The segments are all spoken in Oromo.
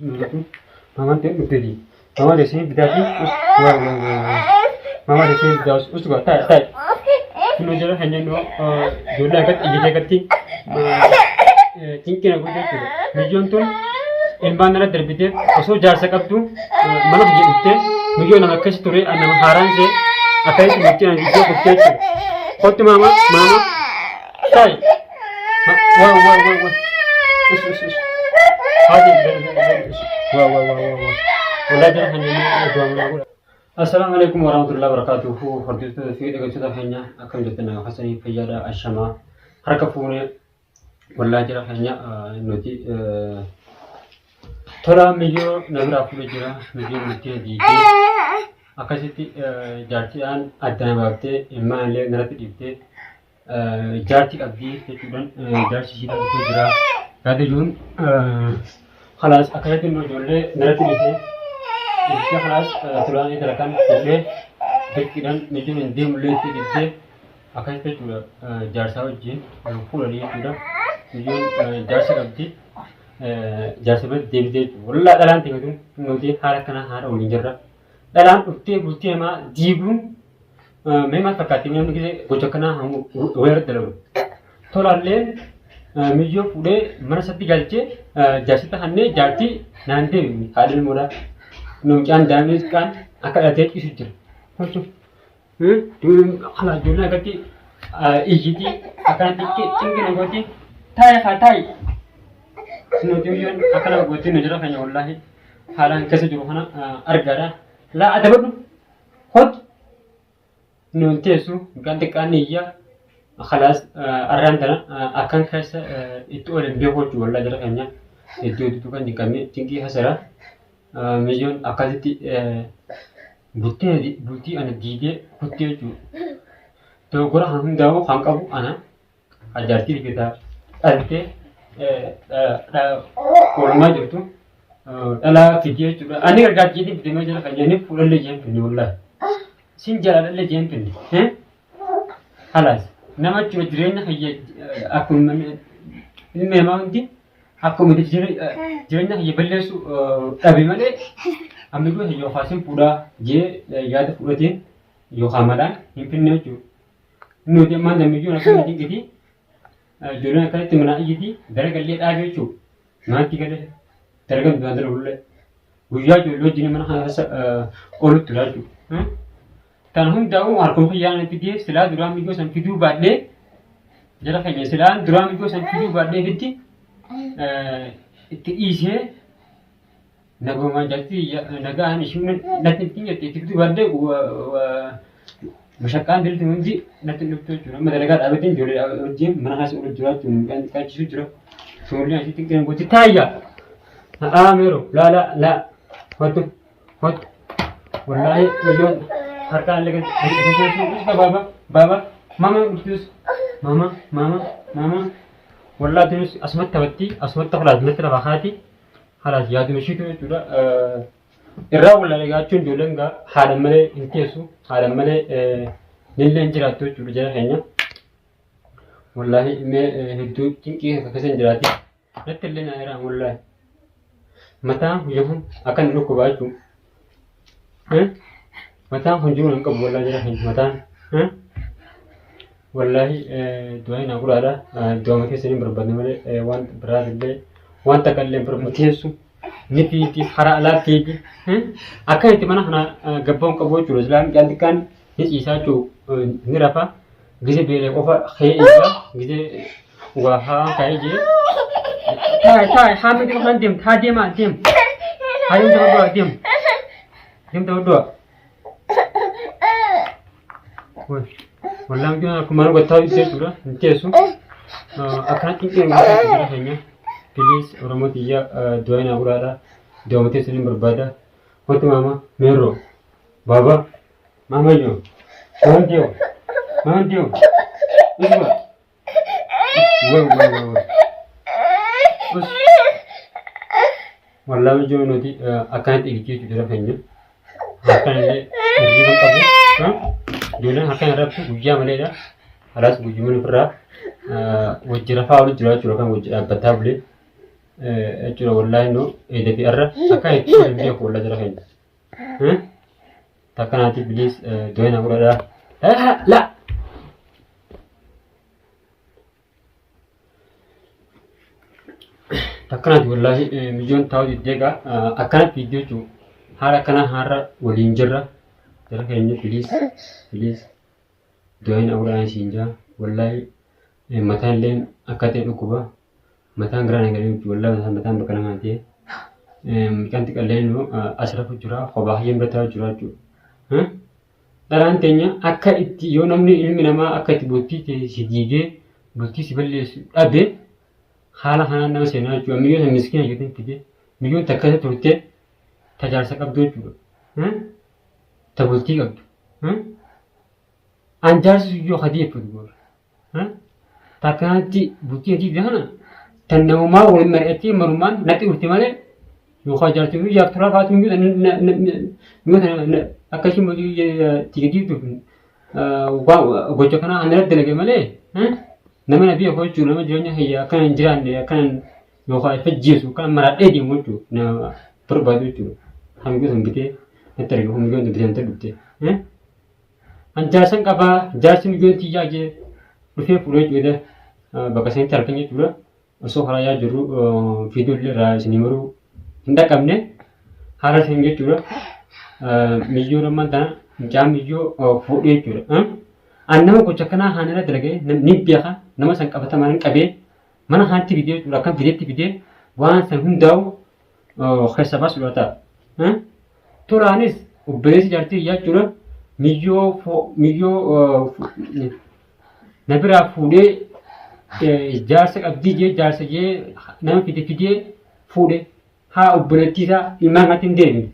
Mama ta'e dhufteeti. Mama teessee bitaa fi waa waa waa. Mama teessee bitaa us gaa taa'e taa'e. Kunoo jala kan jennu ijoollee akkatti iyyitee akkatti cinqina godhe jechuudha. Miyyoon tun ilmaan irra darbitee osoo jaarsa qabdu mana hojii dhuftee miyyoo nama akkasi ture nama haaraan see akkasitti murtii ana jidduu kuttee jechuudha. Kottu maama maama taa'i. Waa waa waa waa. Us us us. Haati us. Waa waa waa waa waa. Walaa jala kan jennu du'a manaa godha. Assalaamu alaikum warahmatullahi wabarakatuhu. Hordoftoota fi dhaggeeffattoota keenya akkam jirtan nagaa keessanii fayyaadha ashamaa harka fuunee wallaa jira keenya nuti tola miyyoo na biraa fuudhee jira miyyoo nutti diigee akkasitti jaartiidhaan adda na baaftee ilmaan illee narratti dhiiftee jaartii qabdii jechuudhaan jaarsi ishii dhufee jira. Yaada jiruun kalaas akkasitti immoo ijoollee narratti dhiisee dhiistee kalaas tolaan intala kan fuudhee dirqiidhaan miyyuun hin deemullee itti dhiistee akkasitti jechuudha jaarsaa wajjin fuudhanii jechuudha. Miyyuun jaarsa qabdi. Jaarsa biratti deebitee jechuudha. Wallaa dhalaan teekatuun nuti haala akkanaa haala waliin jirra. Dhalaan dhuftee bultii namaa diiguun mee maal fakkaatti namni gisee gocha akkanaa wayirra dalagu. Tolaallee miyyoo fuudhee mana isaatti galchee jaarsitti hannee jaartii naan deemi haadha ilmoodhaa. Mucaan daa'imni xiqqaan akka dhalatee ciisu jira. Kana ijoolleen akkatti iyyitii akkana cinqina gooti taa'i haa taa'i. Nuti miyyoon akkana gooti nu jira keenya wallaahi haalaan keessa jiru kana argaadha. Laa adabadhu hot nuun teessu mucaan xiqqaan ni iyya kalaas arraan tana akkan keessa itti oolan beeku jechuudha wallaahi jara keenya iddoo itti kan cinqamee cinqii hasara miyyoon akkasitti bultii bultii ana diidee kuttee jechuudha. Dogoggora kan hundaa'u kan qabu ana jaartii rigataa dhaltee oolmaa jirtu dhalaa fidee jechuudha. Ani gargaartii jedhee fidee jira kan jedhanii fuudhallee jeen finne wallaahi. Sin jaalallee jeen finne. Halaas nama jechuudha jireenya kiyya akkuma ilmi namaa hundi akkuma jireenya kiyya balleessu dhabe malee amma iyyuu yookaan sin fuudhaa jee yaada fudhateen yookaan malaan hin finne jechuudha. Nuti ammaan dammiyyuun akkana dinqiti ijoolleen akkanatti manaa iyyiti daragallee dhaabe jechuudha. Manatti galee daragan duraan dalagullee guyyaa ijoollee wajjin mana kana keessa oolutti tura jechuudha. Kan hundaa'u harkuma kiyyaan itti ga'e silaa duraan miyyoo san fiduu baadhee jara keenya silaan duraan miyyoo san fiduu baadhee fitti itti dhiisee Nagumaan jarti nagaan ishii natti hin jette itti fiduu baadhee mashaqqaan dilti hundi natti hin dhuftu jechuudha. Amma dalagaa dhaabateen ijoollee wajjin mana keessa oolu jira jechuudha. Mucaan xiqqaachisu jira. Ijoolleen asitti hin gooti taayya. Haa meero laa laa laa hottu hottu. Wallaahi miyyoon harkaan illee gadi baaba baaba mama dhuftus mama mama mama wallaahi tunis asumatti taphatti asumatti kulaas natti lafaa kaati. Halaas yaaduma ishiitu jechuudha. Irraa wallaalee gaachuun ijoolleen gaa haadha malee hin teessu haadha malee nillee hin jiraattu jechuudha jara keenya. Wallaahi mee hedduu cinqii akka keessa hin jiraati. Natti illee naa irraa wallaahi. Mataan kun kun akka inni dhukkubaa jechuudha. Mataan kun jiru hin qabu wallaahi jara keenya mataan. Wallaahi du'aa naa godhaadha. Du'aama keessan hin barbaadne malee waan biraatillee waan takka illee hin barbaadne. Teessu ni fiiti karaa alaa fiiti. Akka itti mana kana gabbaa'uun qabu jechuudha. Silaa mucaan xiqqaan ni ciisaa jechuudha ni rafa. Gizee beelee qofa ka'ee iyya. Gizee waa haa ka'ee jee. Taa'e taa'e haa miti qofaan deemta haa deemaa deem. Haa deemta hodhuwaa deem. Deemta hodhuwaa. Wallaan kun akkuma nu gattaa jechuudha. Hin teessu. Akkanatti hin qeenu jira keenya. Please Oromoo tiyya du'aa naa godhaadha. Du'aa teessan hin barbaada. Wanti maama meerroo. Baaba maama iyyoo. Maama deewu. Maama deewu. Isuma. Wai wai wai wai. Us. Wallaahi ijoo nuti akkanatti ilkii jechuudha jara keenya. Harkaan illee hirriiba qabu. Ijoolleen harkaan irratti guyyaa maleedha. Halaas guyyuma ofirraa wajji rafaa oolu jira jechuudha kan wajji dhaabbataa bulee. Jechuudha wallaahi nu eeda fi arra akka itti hin beeku wallaahi jara keenya. Takkanaati biliis doyina godhadhaa. La! Takkanaati wallaahi miyyoon taa'u diddee egaa akkanatti diddee jechuun haala akkanaa har'a waliin jirra. Jara keenya biliis biliis doyina godhadhaa isiin jaa wallaahi mataan illee akka ta'e dhukkuba. Mataan garaa na galee jechuudha. Wallaahi mataan bakka namaa ta'e. Mucaan xiqqalleen as rafu jira. Kophaa kiyyaan bira taa'u jira jechuudha. Dhalaan teenya akka itti yoo namni ilmi namaa akka itti bultii tee si diigee bultii si balleessu dhabe haala kanaan nama seenaa jechuudha. Miyyoon san miskiina jettee fide miyyoon takka isa turte tajaarsa qabdu jechuudha. Ta bultii qabdu. An jaarsi sun yoo kadeeffatu goora. Takkaatti bultii hojii kana tan namumaa waliin mari'attee marumaan natti dhufte malee yookaan jaartii fi jaarturaa faatu yoo akka isheen tiigatiiftuuf gocha kanaa kan irratti dalage malee nama na beeku jechuudha nama jireenya kiyya akkana hin jiraanne akkana yookaan ifa jeesu akkana maradhee deemu jechuudha nama barbaadu jechuudha. Hamiyyoo san bitee natti arge hamiyyoo san bitee natti dhufte. An jaarsan qabaa jaarsi miyyoon tiyyaa jee dhufee fuudhee jechuudha. Bakka sanitti halkan jechuudha. Osoo karaa yaa jirru viidiyoo illee irraa isinii maruu hin dhaqqabne haala isin jechuudha. Miyyoon ammaan tana mucaan miyyoo fuudhee jechuudha. An nama gocha kanaa haana irra dalagee ni beeka nama san qabatamaan hin qabee mana kanatti fidee jechuudha akkam fideetti fidee waan san hundaa'u keessa baasuudha ta'a. Tolaanis obboleessi jaartii kiyyaa jechuudha miyyoo miyyoo na biraa fuudhee jaarsa qabdii jee jaarsa jee nama fide fidee fuudhe haa obboleettii isaa ilmaan kanatti hin deebine.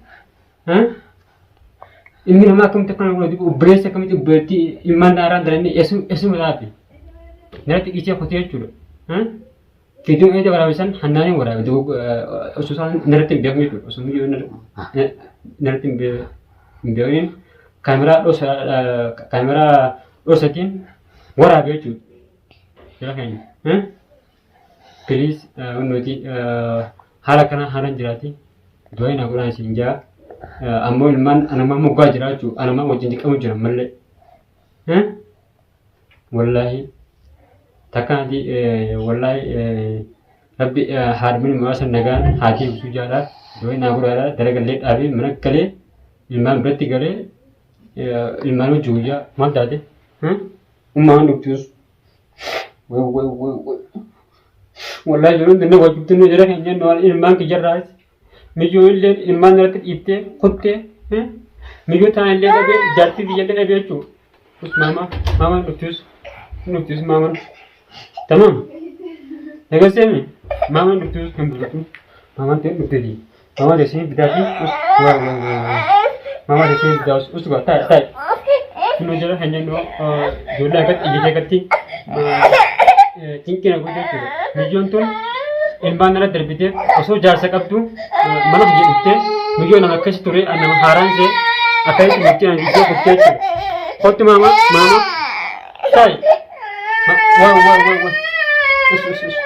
Ilmi namaa akkamitti akkana godhatu obboleessi akkamitti obboleettii ilmaan daaraan daranii esuma taate naratti dhiisee kutee jechuudha. Viidiyoo inni waraabe san hannaaniin waraabe osoo isaan narratti hin beekne jechuudha. Osoo viidiyoo narratti hin beekne kaameraa dhosa kaameraa dhosatiin waraabe jechuudha. Jara keenya. Please nuti haala kana haalaan jiraati. Du'aa naa godhaan isin jaa. Ammoo ilmaan anamaa moggaa jira jechuudha. Anamaa wajjin diqamu jira mallee. Wallaahi takkaati wallaahi rabbi haadha muraasa nagaan haatii ibsuu jaadha du'ee naa godhaadha dalagallee dhaabee mana galee ilmaan biratti galee ilmaan hojii guyyaa maal taate ummaan dhuftus wallaahi jiruun dinna wajjibtu nu jira keenya nu ilmaan kiyyarraas miyyoo illee ilmaan irratti dhiiftee kuttee miyyoo taana illee dhabee jaartii biyya illee dhabee jechuudha. Mama, mama dhuftus, dhuftus mama. Tamam. Egaa mama dhuftus kan dhuftu. Mama ta'e dhufteeti. Mama teessee bitaa fi us waa waa waa. Mama teessee bitaa us us taa'e taa'e. Kunoo jala kan jennu ijoollee akkatti iyyitee akkatti cinqina godhu jechuudha. Miyyoon tun ilmaan irra darbitee osoo jaarsa qabdu mana hojii dhuftee miyyoo nama akkasi ture nama haaraan see akkasitti murtii ana iddoo kuttee jechuudha. Kottu maama maama taa'i. Waa waa waa waa. Us us us.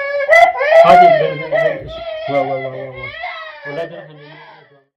Haati us. Waa waa waa waa waa. Walaa jala kan jennu.